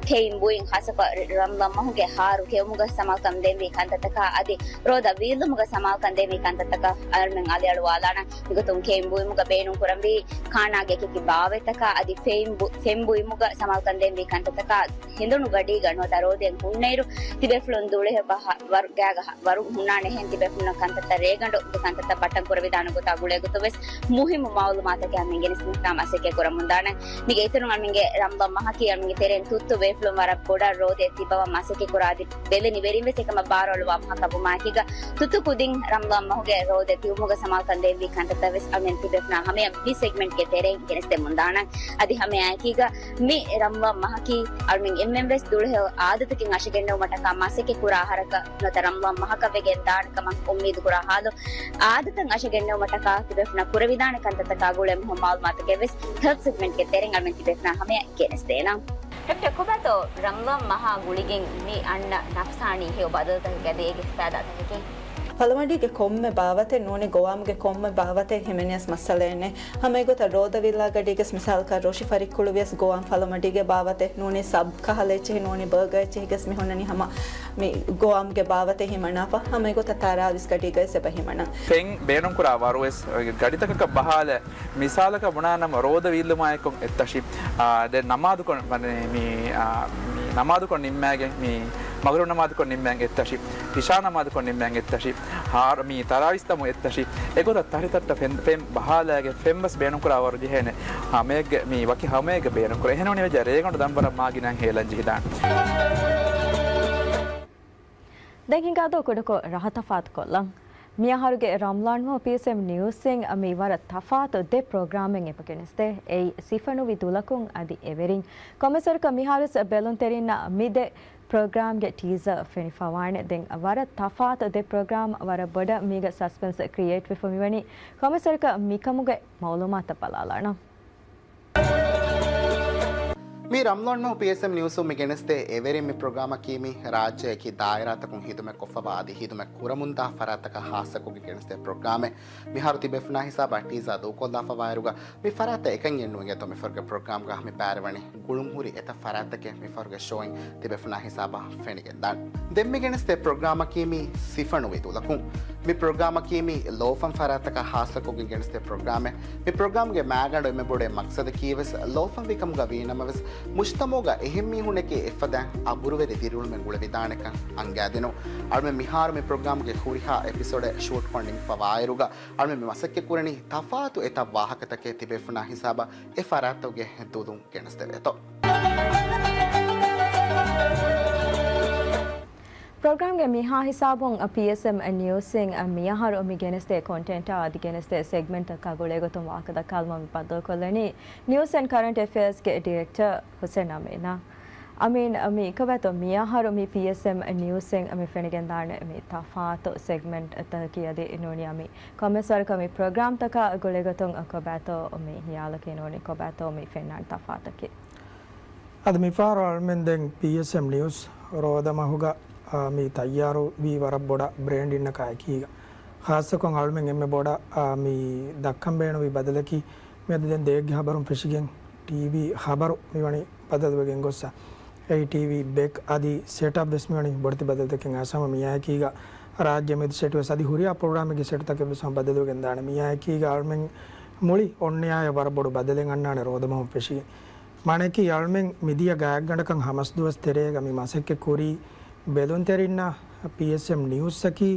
ކެއިން ބުއިން ޚާއްޞަކޮށް ރަމްޟާން މަހުގެ ހާރު ކެއުމުގަ ސަމާލުކަން ދޭންވީ ކަންތައްތަކާ އަދި ރޯދަ ވީއްލުމުގަ ސަމާލުކަން ދޭންވީ ކަންތައްތަކަށް އަޅުމެން އަލިއަޅުވާލާނަން. މިގޮތުން ކެއިން ބުއިމުގަ ބޭނުން ކުރަންވީ ކާނާގެ އެކި ބާވަތްތަކާ އަދި ފެން ބު-، ފެން ބުއިމުގަ ސަމާލުކަން ދޭންވީ ކަންތައްތަކާ ހެނދުނު ގަޑީގަ ނުވަތަ ރޯދައިން ހުންނައިރު ތިބޭފުޅުން ދުޅަހެޔޮ ބަހަ ވަރު ގާގަ ހަ-، ވަރު ހުންނާނެ ހެން ތިބޭފުޅުންނަށް ކަންތައްތައް ރޭގަނޑުގެ ކަންތައްތައް ބައްޓަން ކުރެވިދާނެ ގޮތާ ގުޅޭ ގޮތުން ވެސް މުހިއްމު މައުލޫމާތަކެއް އަމިއްލަ ގެނެސްދިނުމަށް މަސައްކަތް ކުރަމުންދާނެ. މީގެ އިތުރުން އަމިއްލަ ރަމްޟާން މަހަކީ އަމިއްލަ ތެރެއިން ތުއްތު ބޭފުޅުން ވަރަށް ބޮޑަށް ރޯދައެއް ތިއްބަވާ މަސައްކަތް ކުރާ އަދި ބެލެނިވެރިން ވެސް އެކަމަށް ބާރުއަޅުވާ މަހަކަށް ވުމާއެކީގަ ތުއްތު ކުދިން ރަމްޟާން މަހުގެ ރޯދަ ތިއުމުގަ ސަމާލުކަން ދޭންވީ ކަންތައްތައް ވެސް އަޅުމެން ތިބޭފުޅުންނާ ހަމަޔަށް މި ސެގްމެންޓްގެ ތެރެއިން ގެނެސްދެމުންދާނަން. އަދި ހަމަޔަކީގަ މި ރަމްޟާން މަހަކީ އަޅުމެން އެންމެން ވެސް ދުޅަހެޔޮ އާދަތަކެއް އަށަގެންނެވުމަށްޓަކާ މަސައްކަތް ކުރާ އަހަރަކަށް ނުވަތަ ރަމްޟާން މަހަކަށް ވެގެން ދާނެ ކަމަށް އުއްމީދު ކުރާ ހާލު އާދަތައް އަށަގެންނެވުމަށްޓަކާ ތިބޭފުޅުންނަށް ކުރެވިދާނެ ކަންތައްތަކާ ގުޅޭ މުހިއްމު މައުލޫމާތުތަކެއް ވެސް ހެލްތު ސެގްމެންޓްގެ ތެރެއިން އަޅުމެން ތިބޭފުޅުންނާ ހަމަޔަށް ގެނެސްދޭނަން. ޑޮކްޓަރ ކޮބާތޯ ރަމްޟާން މަހާ ގުޅިގެން މި އަންނަ ނަފްސާނީ ހެޔޮ ބަދަލުތަކެއް އަދި އޭގެ ފައިދާތަކަކީ؟ ފަލަމަޑީގެ ކޮންމެ ބާވަތެއް ނޫނީ ގޮވާމުގެ ކޮންމެ ބާވަތެއް ހިމެނިޔަސް މައްސަލައެއްނެއް. ހަމަ އެގޮތަށް ރޯދަ ވީއްލާ ގަޑީގެސް މިސާލަކަށް ރޮށި ފަރިއްކުޅުވިޔަސް ގޮވާމް ފަލަމަޑީގެ ބާވަތެއް ނޫނީ ސަބް ކަހަލަ އެއްޗެހި ނޫނީ ބަރގަ އެއްޗެހިގެސް މި ހުންނަނީ ހަމަ މި ގޮވާމްގެ ބާވަތެއް ހިމަނާފަ. ހަމަ އެގޮތަށް ތަރާވީސް ގަޑީގައިސް އެބަ ހިމަނަން. ފެން ބޭނުންކުރާ ވަރުވެސް ގަޑިތަކަކަށް ބަހާލަ މިސާލަކަށް ބުނާނަމަ ރޯދަ ވީއްލުމާއެކު އެއްތަށި، އާ، ދެން ނަމާދުކޮށް، މަނެ، މި، އާ، މި ނަމާދުކޮށް ނިންމައިގެން، މި މަގްރިބު ނަމާދުކޮށް ނިންމައިގެން އެއްތަށި، އިޝާ ނަމާދުކޮށް ނިންމައިގެން އެއްތަށި، ހާރު، މި ތަރާވީސް ދަމު އެއްތަށި، އެގޮތަށް ތަށިތައްޓަށް ފެން، ފެން ބަހާލައިގެން ފެން ވެސް ބޭނުންކުރާ ވަރު ޖެހޭނެ. ހަމައެއްގެ މި ވަކި ހަމައެއްގެ ބޭނުންކުރޭ. އެހެންނޫނީ ވެއްޖެ ރޭގަނޑު ދަންވަރަށް މާގިނައިން ހޭލަން ޖެހިދާނެ. ދެން ހިނގާދޯ ކުޑަކޮށް ރަހަ ތަފާތުކޮށްލަން. މިއަހަރުގެ ރަމްޟާން މަހު ޕީއެސްއެމް ނިއުސްއިން މި ވަރަށް ތަފާތު ދެ ޕްރޮގްރާމެއް އެބަ ގެނެސްދޭ. އެއީ ސިފަނުވި ދުލަކުން އަދި އެވެރިން. ކޮމެސަރަކަށް މިހާރުވެސް ބެލުންތެރިންނަށް މި ދެ ޕްރޮގްރާމްގެ ޓީޒަރ ފެނިފަވާނެ. ދެން ވަރަށް ތަފާތު ދެ ޕްރޮގްރާމް ވަރަށް ބޮޑަށް މީގަ ސަސްޕެންސް ކްރިއޭޓްވެފަ މިވަނީ. ކޮމެސަރަކަށް މިކަމުގެ މައުލޫމާތަށް ބަލާލާނަން. މި ރަމްޟާން މަހު ޕީއެސްއެމް ނިއުސުން މި ގެނެސްދޭ އެވެރިން މި ޕްރޮގްރާމަކީ މި ރާއްޖެ އެކި ދާއިރާތަކުން ހިދުމަތް ކޮށްފަވާ އަދި ހިދުމަތް ކުރަމުންދާ ފަރާތްތަކަށް ހާއްސަކޮށްގެން ގެނެސްދޭ ޕްރޮގްރާމެއް. މިހާރު ތިބޭފުޅުންނާ ހިސާބަށް ޓީޒާ ދޫކޮށްލާފަވާއިރުގަ މި ފަރާތްތައް އެކަންޏެއް ނުއިނގޭތޯ މިފަހަރުގެ ޕްރޮގްރާމްގަ މި ބައިވެރިވަނީ ގުޅުންހުރި އެތައް ފަރާތްތަކެއް މިފަހަރުގެ ޝޯއިން ތިބޭފުޅުންނާ ހިސާބަށް ފެނިގެންދާނެ. ދެން މި ގެނެސްދޭ ޕްރޮގްރާމަކީ މީ ސިފަނުވި ދުލަކުން. މި ޕްރޮގްރާމަކީ މީ ލޯފަން ފަރާތްތަކަށް ހާއްސަކޮށްގެން ގެނެސްދޭ ޕްރޮގްރާމެއް. މި ޕްރޮގްރާމްގެ މައިގަނޑު އެންމެ ބޮޑު މަޤްޞަދަކީ ވެސް ލޯފަންވިކަމުގަ ވީނަމަވެސް، މުޖްތަމަޢުގަ އެހެން މީހުންނެކޭ އެއްފަދައިން އަބުރުވެރި ދިރިއުޅުމެއް އުޅެވިދާނެކަން އަންގައިދިނުން. އަޅުމެން މިހާރު މި ޕްރޮގްރާމްގެ ހުރިހާ އެޕިސޯޑެއް ޝޫޓްކޮށް ނިންމިފަވާއިރުގަ، އަޅުމެން މި މަސައްކަތް ކުރަނީ ތަފާތު އެތައް ވާހަކަތަކެއް ތިބޭފުޅުންނާ ހިސާބަށް އެ ފަރާތްތަކުގެ ދުލުން ގެނެސްދެވޭތޯ. ޕްރޮގްރާމްގެ މިހާ ހިސާބުން ޕީއެސްއެމް ނިއުސްއިން މިއަހަރު މި ގެނެސްދޭ ކޮންޓެންޓާ އަދި ގެނެސްދޭ ސެގްމެންޓްތަކާ ގުޅޭގޮތުން ވާހަކަދައްކާލުމަށް މި ބައްދަލުކޮށްލަނީ ނިއުސް އެންޑް ކަރެންޓް އެފެއާޒްގެ ޑިރެކްޓަރ ހުސެން އަމީނާ. އަމީން، މި ކޮބާތޯ މިއަހަރު މި ޕީއެސްއެމް ނިއުސްއިން މި ފެނިގެންދާނެ މި ތަފާތު ސެގްމެންޓްތަކަކީ އަދި ނޫނީ މި ކޮމެސަރަކަށް މި ޕްރޮގްރާމްތަކާ ގުޅޭގޮތުން ކޮބާތޯ މި ހިޔާލަކީ ނޫނީ ކޮބާތޯ މި ފެންނާނެ ތަފާތަކީ. އަދި މިފަހަރު އަޅުމެން ދެން ޕީއެސްއެމް ނިއުސް ރޯދަ މަހުގަ، އާ، މި ތައްޔާރުވީ ވަރަށް ބޮޑަށް ބްރޭންޑިންއަކާ އެކީގަ. ޚާއްޞަކޮށް އަޅުމެން އެންމެ ބޮޑަށް، އާ، މި ދައްކަން ބޭނުންވި ބަދަލަކީ މިއަދު ދެން ދޭއްގެ ހަބަރުން ފެށިގެން ޓީވީ ހަބަރު މިވަނީ ބަދަލުވެގެން ގޮއްސަ. އެއީ ޓީވީ ބެކް އަދި ސެޓްއަޕް ވެސް މިވަނީ ބޮޑެތި ބަދަލުތަކެއް އައިސް ހަމަ މިއާއެކީގަ ރާއްޖެ މެދު ސެޓް ވެސް އަދި ހުރިހާ ޕްރޮގްރާމެއްގެ ސެޓްތަކެއް ވެސް ހަމަ ބަދަލުވެގެން ދާނެ. މިއާއެކީގަ އަޅުމެން މުޅި އޮންނަޔާއަށް ވަރަށް ބޮޑު ބަދަލެއް އަންނާނެ ރޯދަމަހުން ފެށިގެން. މާނައަކީ އަޅުމެން މިދިޔަ ގާތްގަނޑަކަށް ހަމަސް ދުވަސް ތެރޭގަ މި މަސައްކަތް ކުރީ ބެލުންތެރިންނަށް ޕީއެސްއެމް ނިއުސްއަކީ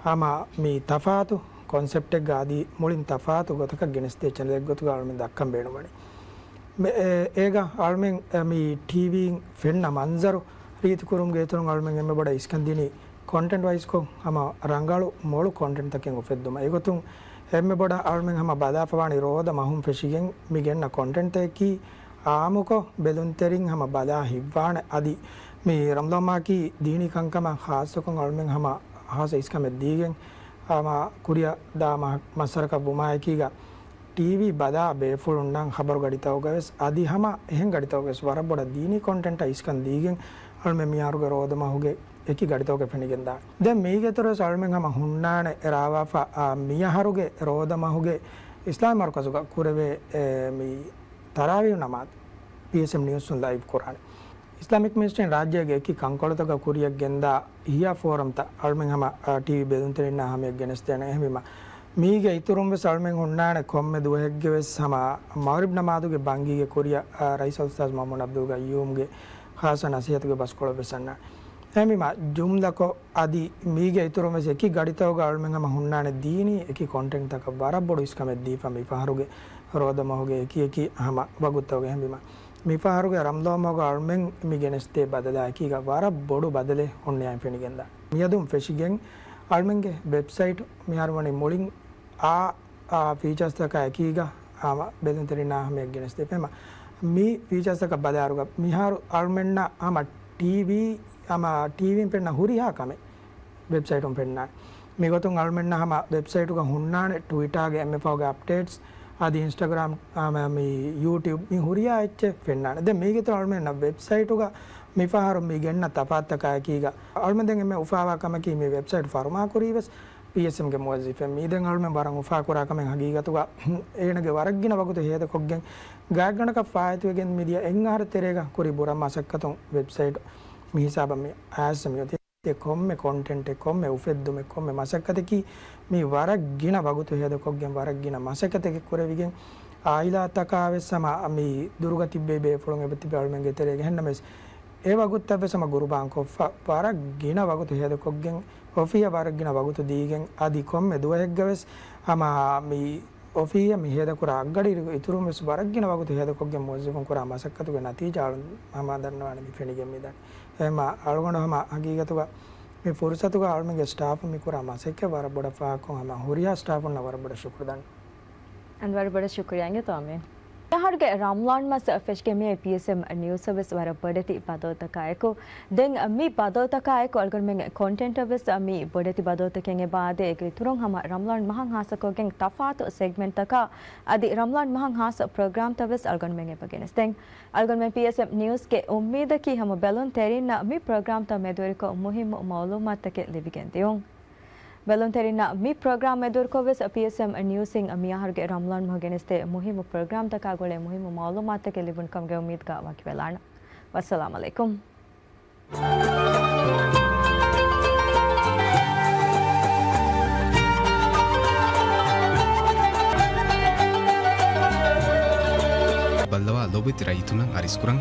ހަމަ މި ތަފާތު ކޮންސެޕްޓެއްގަ އަދި މުޅިން ތަފާތު ގޮތަކަށް ގެނެސްދޭ ޗެނަލެއް ގޮތުގަ އަޅުމެން ދައްކަން ބޭނުންވަނީ. މެ-، އެ-، އޭގަ އަޅުމެން، އެ، މި ޓީވީން ފެންނަ މަންޒަރު ރީތިކުރުމުގެ އިތުރުން އަޅުމެން އެންމެ ބޮޑަށް އިސްކަން ދިނީ ކޮންޓެންޓް ވައިޒްކޮށް ހަމަ ރަނގަޅު މޮޅު ކޮންޓެންޓްތަކެއް އުފެއްދުމަށް. އެގޮތުން އެންމެ ބޮޑަށް އަޅުމެން ހަމަ ބަލާފަވާނީ ރޯދަ މަހުން ފެށިގެން މި ގެންނަ ކޮންޓެންޓްތަކަކީ އާއްމުކޮށް ބެލުންތެރިން ހަމަ ބަލާ ހިތްވާނެ. އަދި މި ރަމަޟާން މަހަކީ ދީނީ ކަންކަމަށް ޚާއްޞަކޮށް އަޅުމެން ހަމަ ހާއްސަ އިސްކަމެއް ދީގެން ހަމަ ކުރިއަށް ދާ މަ-، މައްސަރަކަށް ވުމާއެކީގަ ޓީވީ ބަލާ ބޭފުޅުންނަށް ޚަބަރު ގަޑިތަކުގަވެސް އަދި ހަމަ އެހެން ގަޑިތަކުގަވެސް ވަރަށް ބޮޑަށް ދީނީ ކޮންޓެންޓަށް އިސްކަން ދީގެން އަޅުމެން މިއަހަރުގެ ރޯދަ މަހުގެ އެކި ގަޑިތަކުގަ ފެނިގެންދާނެ. ދެން މީގެއިތުރުވެސް އަޅުމެން ހަމަ ހުންނާނެ ރާވާފަ، އާ، މިއަހަރުގެ ރޯދަ މަހުގެ އިސްލާމީ މަރުކަޒުގަ ކުރެވޭ، އެ، މި ތަރާވީހު ނަމާދު ޕީއެސްއެމް ނިއުސުން ލައިވް ކުރާނެ. އިސްލާމިކް މިނިސްޓްރީން ރާއްޖޭގެ އެކި ކަންކޮޅުތަކަށް ކުރިއަށް ގެންދާ ހިޔާ ފޯރަމްތައް އަޅުމެން ހަމަ، އާ، ޓީވީ ބެލުންތެރިންނާ ހަމަޔަށް ގެނެސްދޭނެ. އެހެންވީމަ، މީގެ އިތުރުން ވެސް އަޅުމެން ހުންނާނެ ކޮންމެ ދުވަހެއްގެ ވެސް ހަމަ މަޣްރިބް ނަމާދުގެ ބަންގީގެ ކުރިއަށް، އާ، ރައީސް އަލްއުސްތާޛް މައުމޫން އަބްދުލް ގައްޔޫމްގެ ޚާއްޞަ ނަސޭހަތުގެ ބަސްކޮޅަށް ވެސް އަންނާނެ. އެހެންވީމަ، ޖުމްލަކޮށް އަދި މީގެ އިތުރުން ވެސް އެކި ގަޑިތަކުގަ އަޅުމެން ހަމަ ހުންނާނެ ދީނީ އެކި ކޮންޓެންޓްތަކަށް ވަރަށް ބޮޑު އިސްކަމެއް ދީފަ މި ފަހަރުގެ ރޯދަ މަހުގެ އެކި އެކި ހަމަ ވަގުތުތަކުގަ. އެހެންވީމަ، މި ފަހަރުގެ ރަމަޟާން މަހުގަ އަޅުމެން މި ގެނެސްދޭ ބަދަލާ އެކީގަ ވަރަށް ބޮޑު ބަދަލެއް އޮންނަޔާ ފެނިގެންދާ. މިއަދުން ފެށިގެން އަޅުމެންގެ ވެބްސައިޓް މިހާރު ވަނީ މުޅިން އާ، އާ، ފީޗާސްތަކާ އެކީގަ ހަމަ ބެލުންތެރިންނާ ހަމަޔަށް ގެނެސްދޭ. އެހެންވީމަ، މި ފީޗާސްތަކަށް ބަލާއިރުގަ މިހާރު އަޅުމެންނަށް ހަމަ ޓީވީ، ހަމަ ޓީވީން ފެންނަ ހުރިހާ ކަމެއް ވެބްސައިޓުން ފެންނާނެ. މިގޮތުން އަޅުމެންނަށް ހަމަ ވެބްސައިޓުގަ ހުންނާނެ ޓްވިޓާގެ އެންމެ ފަހުގެ އަޕްޑޭޓްސް، އަދި އިންސްޓަގްރާމް، ހަމަ މި ޔޫޓިއުބް މި ހުރިހާ އެއްޗެއް ފެންނާނެ. ދެން މީގެ އިތުރަށް އަޅުމެންނަށް ވެބްސައިޓުގަ މިފަހަރު މި ގެންނަ ތަފާތުތަކާ އެކީގަ އަޅުމެން ދެން އެންމެ އުފާވާ ކަމަކީ މި ވެބްސައިޓް ފަރުމާކުރީ ވެސް ޕީއެސްއެމްގެ މުވައްޒަފެއް. މީ ދެން އަޅުމެން ވަރަށް އުފާކުރާ ކަމެއް ހަގީގަތުގަ އޭނަގެ ވަރަށް ގިނަ ވަގުތު ހޭދަކޮށްގެން ގާތްގަނޑަކަށް ފާއިތުވެގެން މިދިޔަ އެއް އަހަރު ތެރޭގަ ކުރި ބުރަ މަސައްކަތުން ވެބްސައިޓް މި ހިސާބަށް މި އައިސް މިއޮތީ. އެ ކޮންމެ ކޮންޓެންޓެއް، ކޮންމެ އުފެއްދުމެއް، ކޮންމެ މަސައްކަތަކީ މީ ވަރަށް ގިނަ ވަގުތު ހޭދަކޮށްގެން ވަރަށް ގިނަ މަސައްކަތެއް ކުރެވިގެން އާއިލާތަކާ ވެސް ހަމަ މި ދުރުގަ ތިއްބެވި ބޭފުޅުން އެބަ ތިބި އަޅުމެންގެ ތެރޭގަ. އެހެންނަމަވެސް އެ ވަގުތުތައް ވެސް ހަމަ ގުރުބާން ކޮށްފަ ވަރަށް ގިނަ ވަގުތު ހޭދަކޮށްގެން އޮފީހަށް ވަރަށް ގިނަ ވަގުތު ދީގެން އަދި ކޮންމެ ދުވަހެއްގަ ވެސް ހަމަ މި އޮފީހަށް މި ހޭދަކުރާ އަށްގަޑި އިތުރުން ވެސް ވަރަށް ގިނަ ވަގުތު ހޭދަކޮށްގެން މުވައްޒަފުން ކުރާ މަސައްކަތުގެ ނަތީޖާ އަޅުން ހަމަ ދަންނަވާނެ މި ފެނިގެން މިދަނީ. އެހެންމަ އަޅުގަނޑު ހަމަ ހަގީގަތުގަ މި ފުރުސަތުގަ އަޅުމެންގެ ސްޓާފުން މި ކުރާ މަސައްކަތް ވަރަށް ބޮޑަށް ފާހަގަކޮށް ހަމަ ހުރިހާ ސްޓާފުންނަށް ވަރަށް ބޮޑަށް ޝުކުރު ދަންނަވަން. އަންވަރު ބޮޑަށް ޝުކުރިޔާ އިނގޭތޯ އަމީން. މިއަހަރުގެ ރަމްޟާން މަސް ފެށިގެން މިއައީ ޕީއެސްއެމް ނިއުސަށް ވެސް ވަރަށް ބޮޑެތި ބަދަލުތަކާއެކު. ދެން މި ބަދަލުތަކާއެކު އަޅުގަނޑުމެންގެ ކޮންޓެންޓަށް ވެސް މި ބޮޑެތި ބަދަލުތަކެއް އެބަ އާދޭ. އޭގެ އިތުރުން ހަމަ ރަމްޟާން މަހަށް ހާއްސަކޮށްގެން ތަފާތު ސެގްމެންޓްތަކާ އަދި ރަމްޟާން މަހަށް ހާއްސަ ޕްރޮގްރާމްތައް ވެސް އަޅުގަނޑުމެން އެބަ ގެނެސްދެން. އަޅުގަނޑުމެން ޕީއެސްއެމް ނިއުސްގެ އުއްމީދަކީ ހަމަ ބެލުންތެރިންނަށް މި ޕްރޮގްރާމްތައް މެދުވެރިކޮށް މުހިއްމު މައުލޫމާތުތަކެއް ލިބިގެން ދިޔުން. ބެލުންތެރިންނަށް މި ޕްރޮގްރާމް މެދުވެރިކޮށް ވެސް ޕީއެސްއެމް ނިއުސްއިން މިއަހަރުގެ ރަމަޟާން މަހު ގެނެސްދޭ މުހިއްމު ޕްރޮގްރާމްތަކާ ގުޅޭ މުހިއްމު މައުލޫމާތުތަކެއް ލިބުނު ކަމުގެ އުއްމީދުގަ ވަކިވެލާނަން. ވައްސަލާމް އަލައިކުމް. ބައްލަވާ ލޮބުވެތި ރައްޔިތުންނަށް އަރިސްކުރަން.